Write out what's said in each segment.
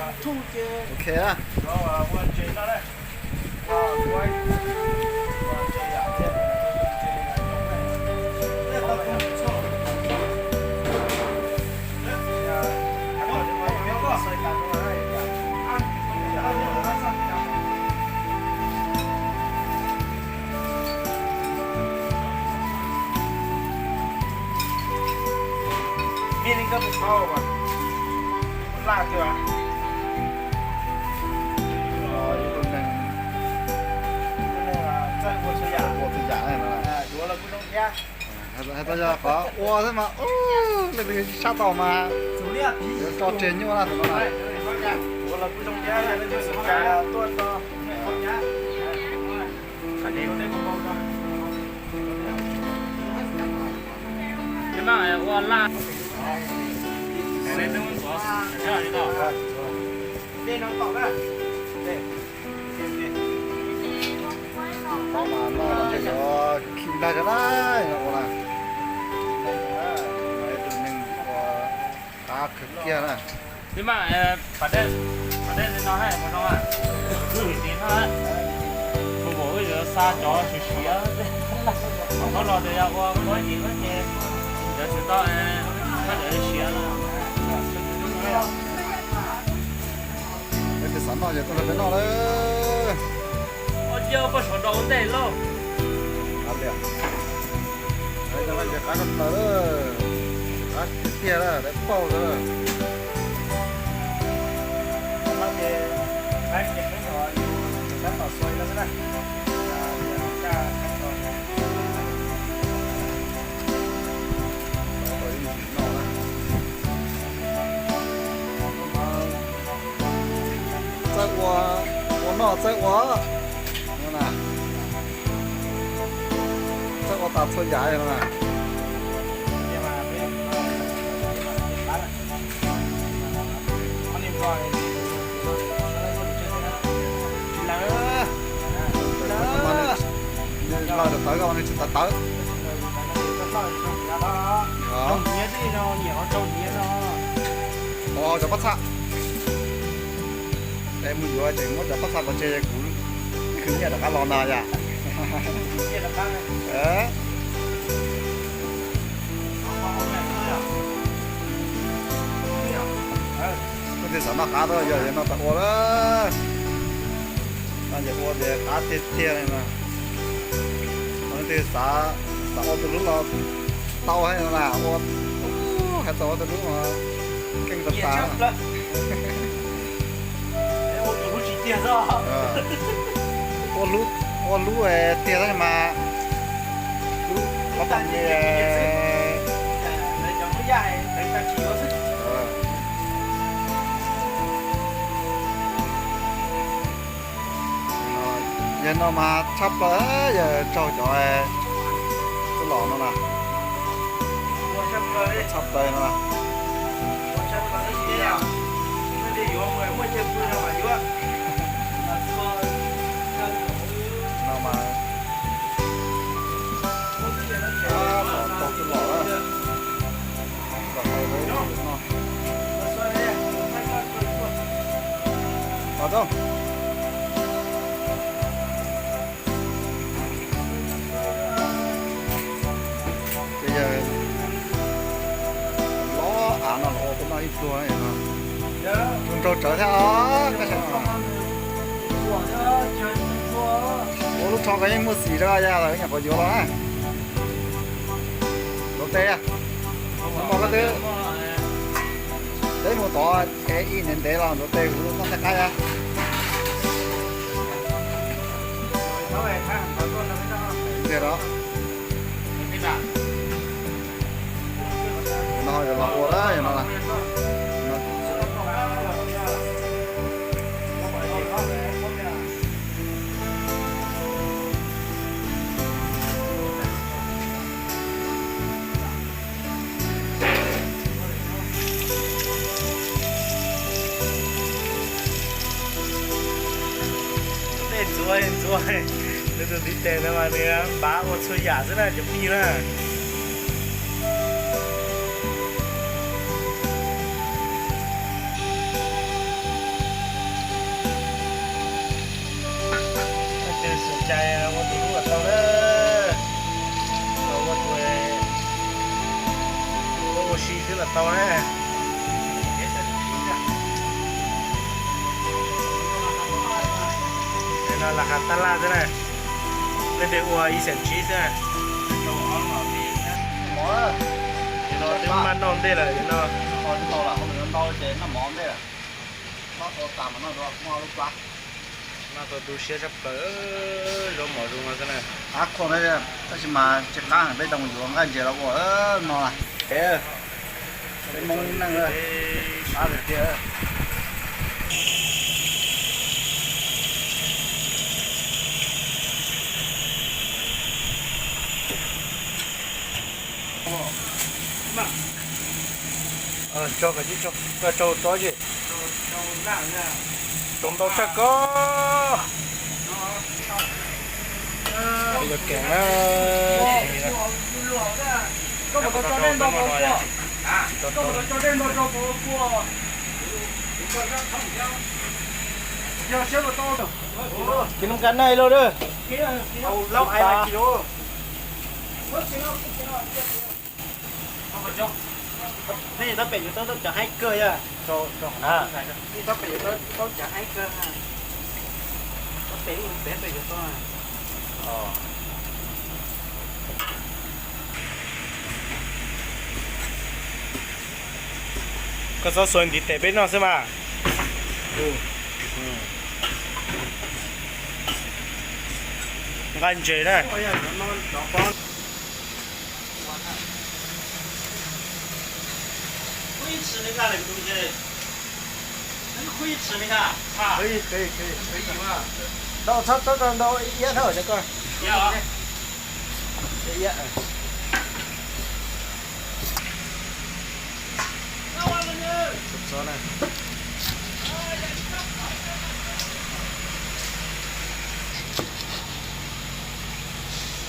Ok. Ua txhua yam no. Hais txog yog qhov ua xwb mas, leej twg sab tau mas yuav tso tseg nyuaj na tus no na. Tau mas noj los ntshe yuav khi nplaig rau na, yuav ua na. Tus neeg ua qab kawg kiag na. Tis mas, pas dej, pas dej no hais mus no, tis no, mus npaum wb yuav xa cov siav siav, qhov los tias yog ua muab ib tis ces cov tsis tau, koj cov siav no. Peb tis xav noj ces tuaj nrog peb noj lawm. Ua cia poj saum rau ua ntej lauj. Qab tiag. Qab koj plaws lawm. Qab tiag lawm, lawv paug lawm. Txawj ua, ua noj txawj ua. Txawj ua tas txhua yam no na. Nws laws tawv tawv koj mas nws tsis tawv tawv. Ua cov pob txha. Es mus yuav tseem muab cov pob txha pov tseg, kuv ib khwv nyiaj rov qab los no yom. Leej twg xav noj qab tuaj yog, yog no tas ua lawm. No ces ua ces qab tiag tiag li no. Leej twg xav, xav ua tus hlub los tau na, ua, hais txog ua tus hlub no keej tas tas. Ua hlub, ua hlub tiag tab mas hlub qhov pom Yog no mas tshaj plaws, yog raug cov tub los no na. Tshaj plaws no na. No mas tau tub los na. Los tau no. Los tau. Ces yog los av no los ua peb noj ib pluag no. Nraug tsawv thiab os. Ua lub tsho ko yeej muaj xim rau yog lawv nyuam qhuav yuav los na. Ntaus tes, mos koj twb, peb mus tod es ib ntev ntev los ntaus tes kuv noj thaj qab. Tiag os. No yog los ua lawm no. Ntxuav ntxuav, nws tus ntiv tes no mas nws npav ua txhua yam xwb na cov phooj ywg na. Lam has tab laj xwb na, leej twg ua ib xeem tsib xwb. Twb maj noj ntej lawm no. Noj tau tu siab tshaj plaws, zaub mov zoo no xwb na. Qab qhuas, tab sis mas tsis qab heev, peb tau mus yuav nqaij ntses los ua no. Peb Hmoob neej qab tiag tiag. Tso, tso, tso tsob, tsob ntau tshaj koj. Yog kev na. Ces nws kav neeg lauj. Tab pem yuav tau cov haib kawg yog. Tab pem yuav tau cov haib kawg. Tab pem pem pem yuav tau. Koj txhob xuas ntiv tes peb noj xwb mas. Nqaij ntses na. Ntau, txhob txhob ntau, iab thawj cov koj.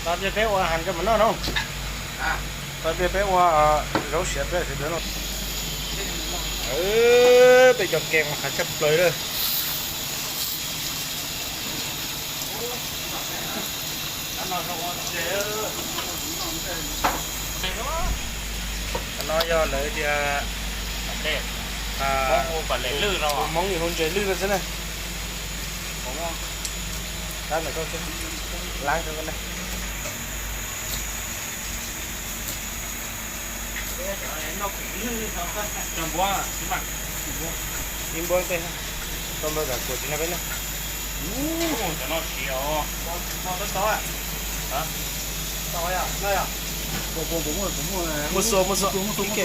Tau tias peb ua has coj mus noj no. Tau tias peb ua zaub siav peb siav peb no. Peb cov kees mas qab tshaj plaws lawm. Qhov no yog lawv tias tus Hmoob hu ntses lwj no xwb na. Lab ntawm koj, lab rau koj na. Ib npuab ntej, tau npawg kam kuam tsis noj peb na. Muaj xuas, muaj xuas, ib ke.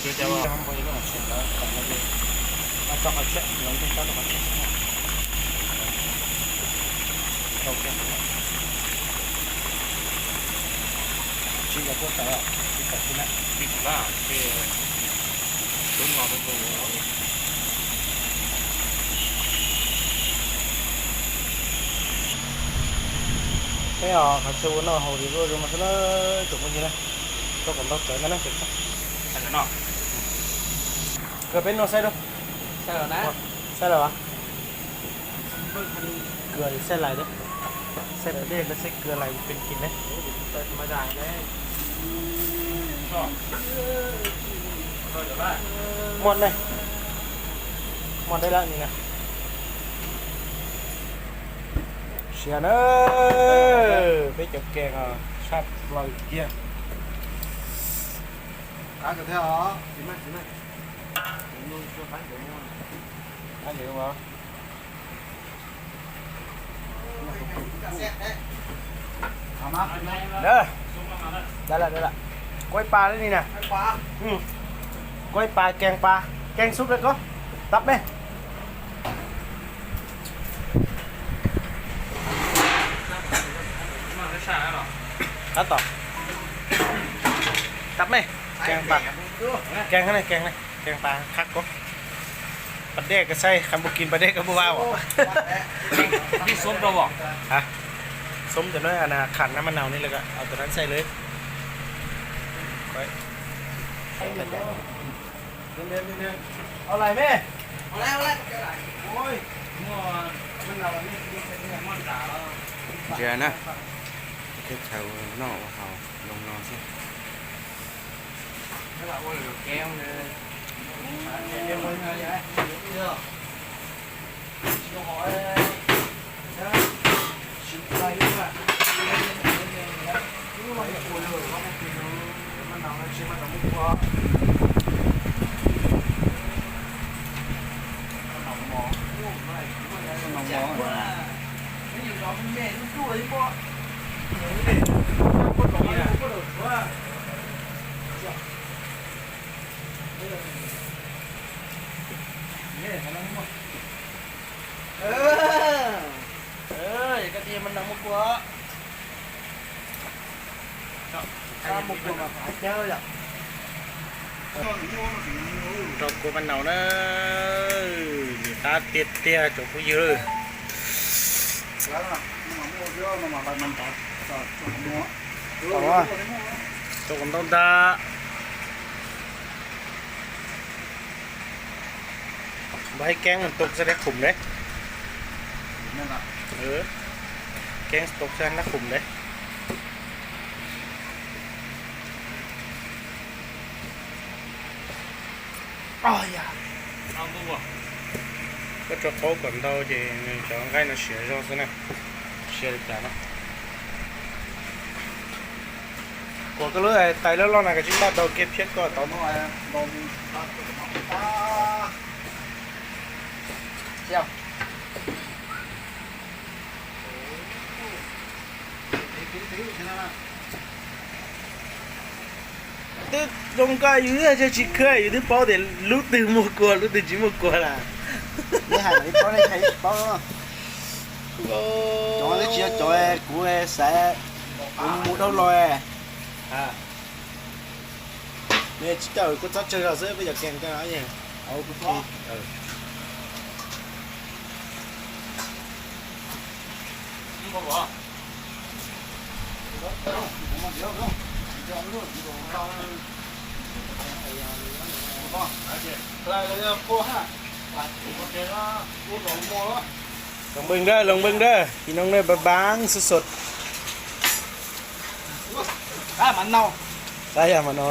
Tsis yog kuj tawm, tsis tawm tsis na. Peb os, qhov chaw ua noj haus li luaj zoo no xwb na, tsoom phooj ywg na. Tau kom ntau txawv ntag na. Kawg peb noj saib dua. Saib lawm as. Kws saib lais, saib pos dej, saib kws lais pes kis ne. Muaj ne, muaj dej lawm ni na. Siav na, peb cov kees tshaj plaws kiag. Kuv ib pas li ni na. Kuv ib pas kees pas, kees xub rau koj, tab mej. Tab tom, tab mej, kees pas, kees ne, kees ne, kees pas khab koj. Pas dej koj saib, qhov npua kis pas dej koj puas vaj os? Xoob cov no, kham nab maj naus ni lawm, au tus nab xaij lawm. Ntsia na, teb chaws noj ua haus zoo no xwb. Koj tias mas no muaj kua. Muaj kua mas qab cawv yom. Rau kua mas no na, nws qab tiag tiag tsoom phooj ywg. Tau, tau ntau ntag. Npawg, hais keeb tus xab dab qhum deb. Keeb tus xab dab qhum deb. Koj tso qaub kom ntau ces nws cov nqaij no siav zog xwb na. Siav li cas no. Kuam koj lub tais loj loj na, koj tsis npaj dau kiag thiab koj tau. Twb zoo nkauj yus twb tsis khawb, yus twb paub tias lub twg muaj kua lub twg tsis muaj kua lawm. Cov twb tsis yog cov kuv xav, kuv mus dau los. Nws tsis tau, kuv txhob tsawg zog xwb, peb cov keeg ko. Los npej dawb, los npej dawb, ib noo dawb npaj xwb xwb. Tab yog mas no.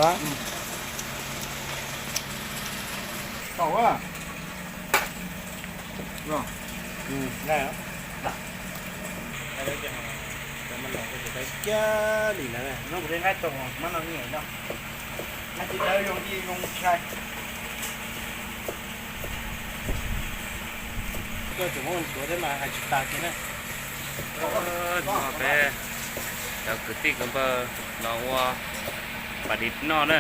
Kiag li na, no kuv li nqaij tau mas no nyem no. Nqaij tsis dawb zoo dij zoo ntshai. Koj tseem muab ntxuav thiab mas hais tsis tas kiag na. Peb cov kwv tij kwv npawg los ua pas dis noj na.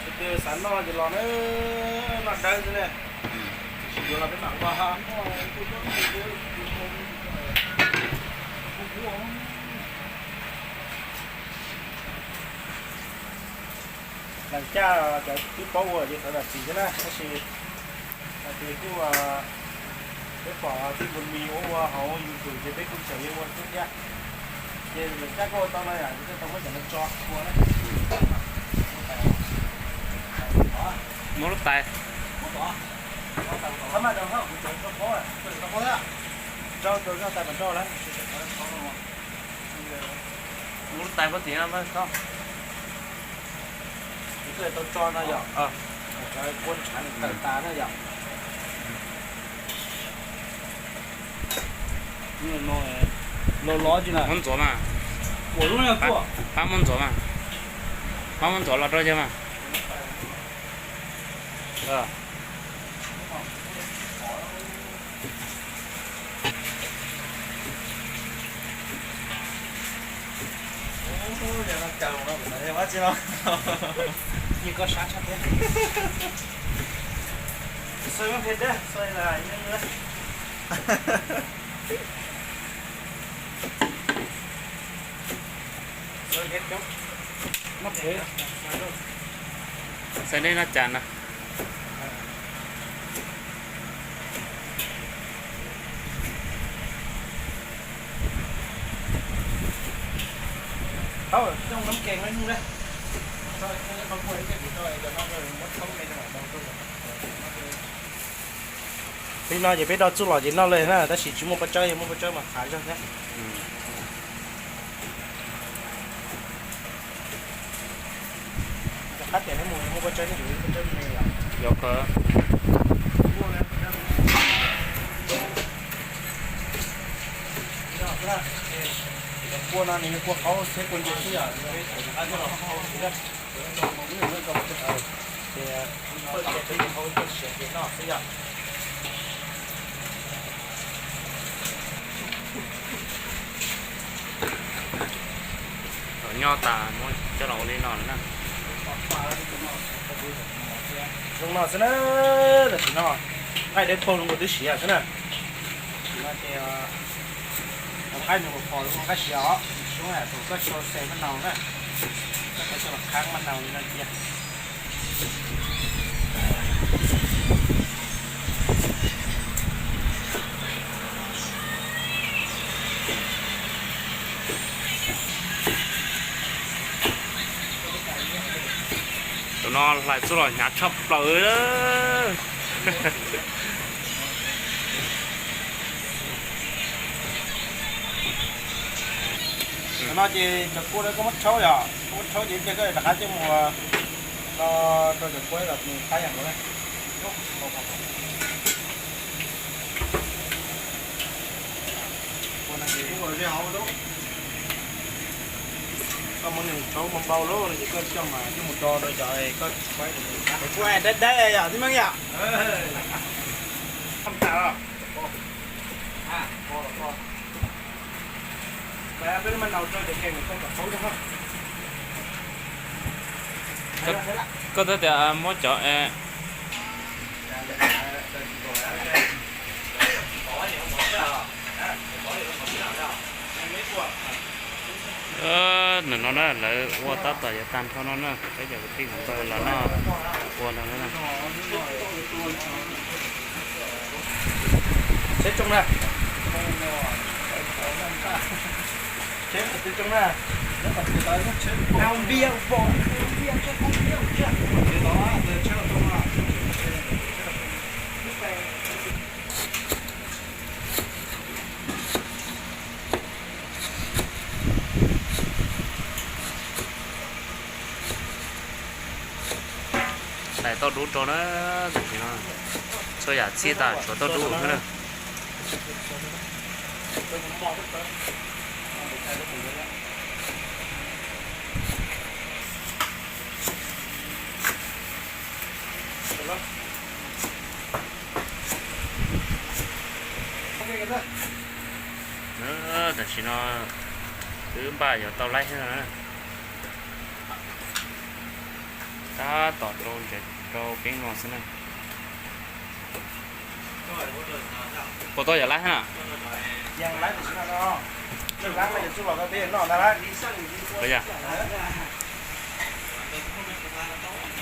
Tus twg xav noj ces los na, noj dawb xwb na. Tsis yuav los peb mam ua ha. Leej caj cov twb paub ua ces thov zam txim thiab na, tab sis hais tias kuj peb pom tij npus mis ua ua hauv YouTube ces peb kuj tseem yuav ua xwb thiab. Ces leej caj koj ua tau no yom, ces koj tau muab cov no tso ua na. Muab lub tais. Muab lub tais puag tim no. Tau tso no yom, kua ntshav nws tawm tas na yom. Los los tsis na. Muab ntxuav mas. Pab muab ntxuav mas. Pab muab ntxuav los rau yawg mas. Xav dej noj cas na. Li no ces peb do txuj los ces noj li na, tab sis tsis muaj pob tsawb, yog muaj pob tsawb mas qhav zog thiab. Qab tias muaj pob tsawb, pob tsawb me yom. Kua no nws yog kua qaub thiab kua ntse xwb yom, peb tseem qab coj los hau xwb. Ces peb hau coj siav ces noj xwb yom. Nyob tas muab coj los ua li no na. Zoo no xwb na, tam sim no. Nqaij dawb paug los kuj twb siav xwb na. Tam sim no ces tus nqaij nws pom pom los kuj nqaij siav os. Xyoob hais tias koj xyaw xes maj nau na, koj xyaw los khab maj nau li no cia. Tus no hlais txuj los hnyav tshaj plaws. Tam sim no ces cov kua no koj muab rhaub yom, koj muab rhaub ces ib pliag koj rov qab coj mus no rau cov kua los nws qab yam nkaus na. Koj muab nws rhaub npau npau lawm no ces koj coj mas coj mus do rau cov koj, es kuv hais dab dab yom tib meej yom. Koj twb tias muab cov Nim no na lawv ua tab tom yuav tag nrho no na, peb cov kwv tij hluas nkauj los noj ua no na. Hlais tauj dub rau na, tam sim no txhua yam txhij tas tshuav tauj dub xwb na. Tam sim no twb npaj yuav tau laib thiab no na. Tab tom rau ntsev rau keeb no xwb na. Puas tau yam laib thiab na?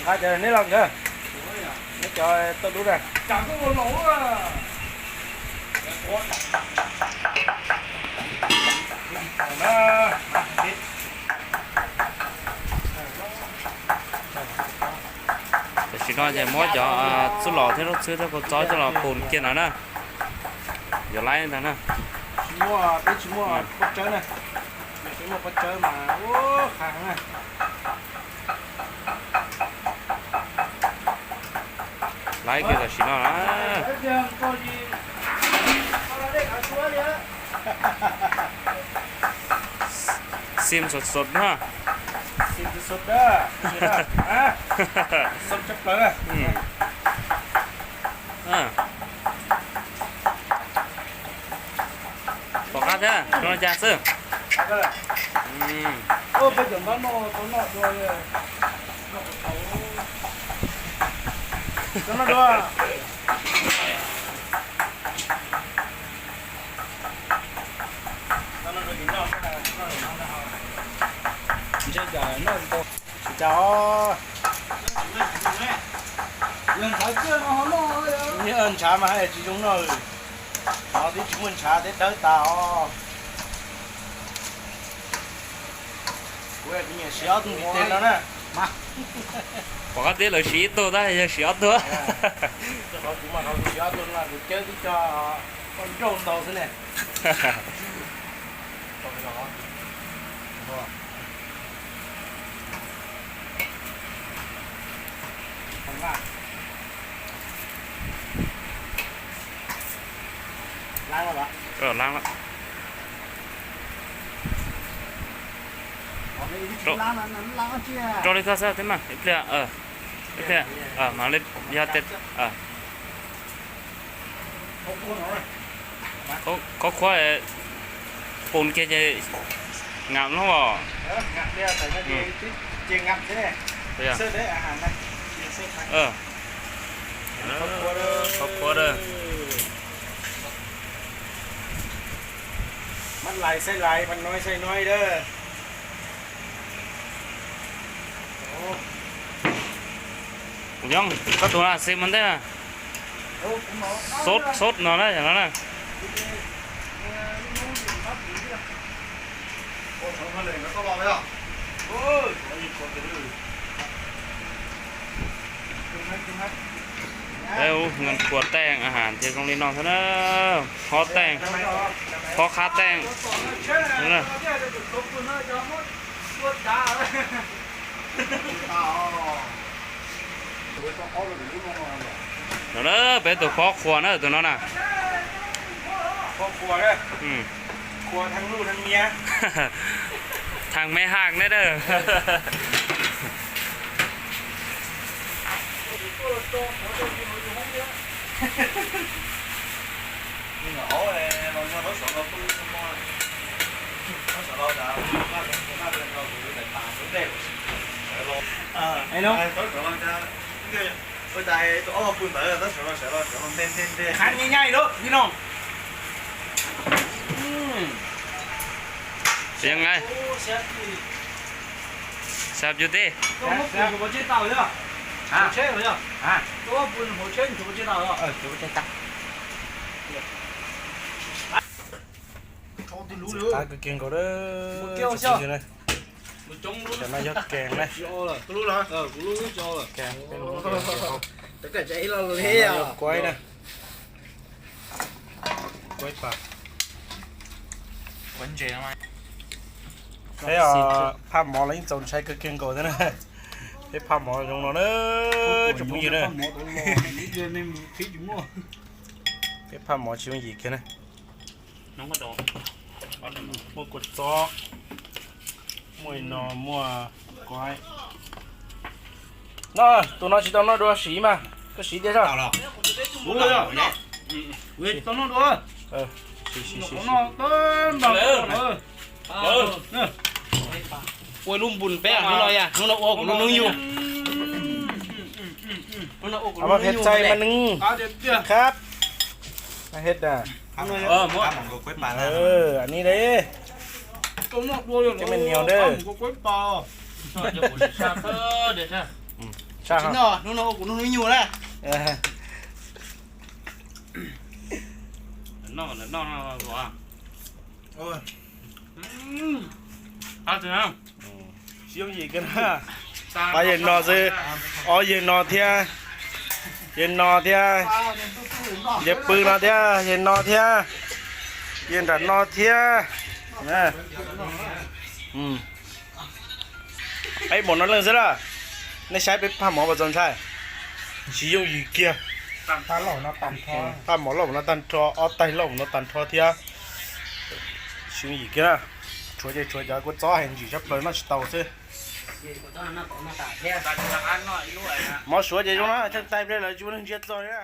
Nqa cov neb los nkawd, neb cov tauj dub na. Tam sim no ces muab cov txuj lom thiab zaub txhwb thiab kua txob coj los pus kiag no na. Yuav laib ntag na. Tsis muaj, peb tsis muaj pob tsawb na. Yog peb muaj pob tsawb mas ua qab heev na. Laib kiag tam sim no na. Xiim sod sod na. Xiim sod sod na. Sod tshaj plaws na. Pom qab thiab, zoo li cas xwb? Tsis cas, ntshav mas hais tsis zoo noj, nov twb tsis muaj ntshav thiab dawb tas os. Kuv nyiam siv ob tug ntiv tes no na. Pom qab tias lawv siv ib tug tab yog siv ob tug. Kuv mas kuv siv ob tug no kuv cawb twb cog poj nrauj ntau xwb ne. Rau li koj xwb tib mas ib pliag, ib pliag, mas li yog tias khov khuab pus kiag ces ngam lub os. Khov khuab. Ua da. Mab lais xaib lais, mab noib xaib noib da. Kuv nyob koj tus na, xim mus ntej na. Sốt, sốt no na, no na. Ê, ú, ngan kua teej a has ces zoo li no xwb na. Phob teej, phob qhab teej. No na, peb tus phob qhua na, tus no na. Thaj me haj ne da. Khav nyaj nyaj lawm li no. Xav yus tej. Qab kawg kiag nkaus na. Tam no yog kees na. Kuaib na. Kuaib pas. Peb phaj mov los yeej txaus ntshai kawg kiag nkaus thiab na. Peb phaj mov zoo no na, tsoom phooj ywg na. Peb phaj mov tsis yooj yim kiag na. Muaj kua txob, muaj no, muaj kuaib. No, tus no tsis tau noj dua, siv mas, koj siv tiag sas. Ua lub npun peb hnub no, hnub no ua kuv lub hnub yug. Hnub no ua kuv lub hnub yug mas khab. Hết à. Ăn đi đi. Cái men nhiều đi. Sao hả? Hnub no ua kuv lub hnub yug na. Tsis yooj yim kiag na. Pab yawg no xwb, ob yawg no thiab, yawg no thiab, yawg pw no thiab, yawg no thiab, yawg nram no thiab. Peb mus no leej xwb lawm. Nej saib peb phaj mov puas txaus ntshai? Tsis yooj yim kiag. Phaj mov loj no tag nrho, ob tais loj no tag nrho thiab. Tsis yooj yim kiag na. Tshuav ces tshuav cov kua txob heev ntsim tshaj plaws noj tsis tau xwb. Mov suav ces zoo na, cheej tais ple lawv tsis muaj neeg ntsia txog li na.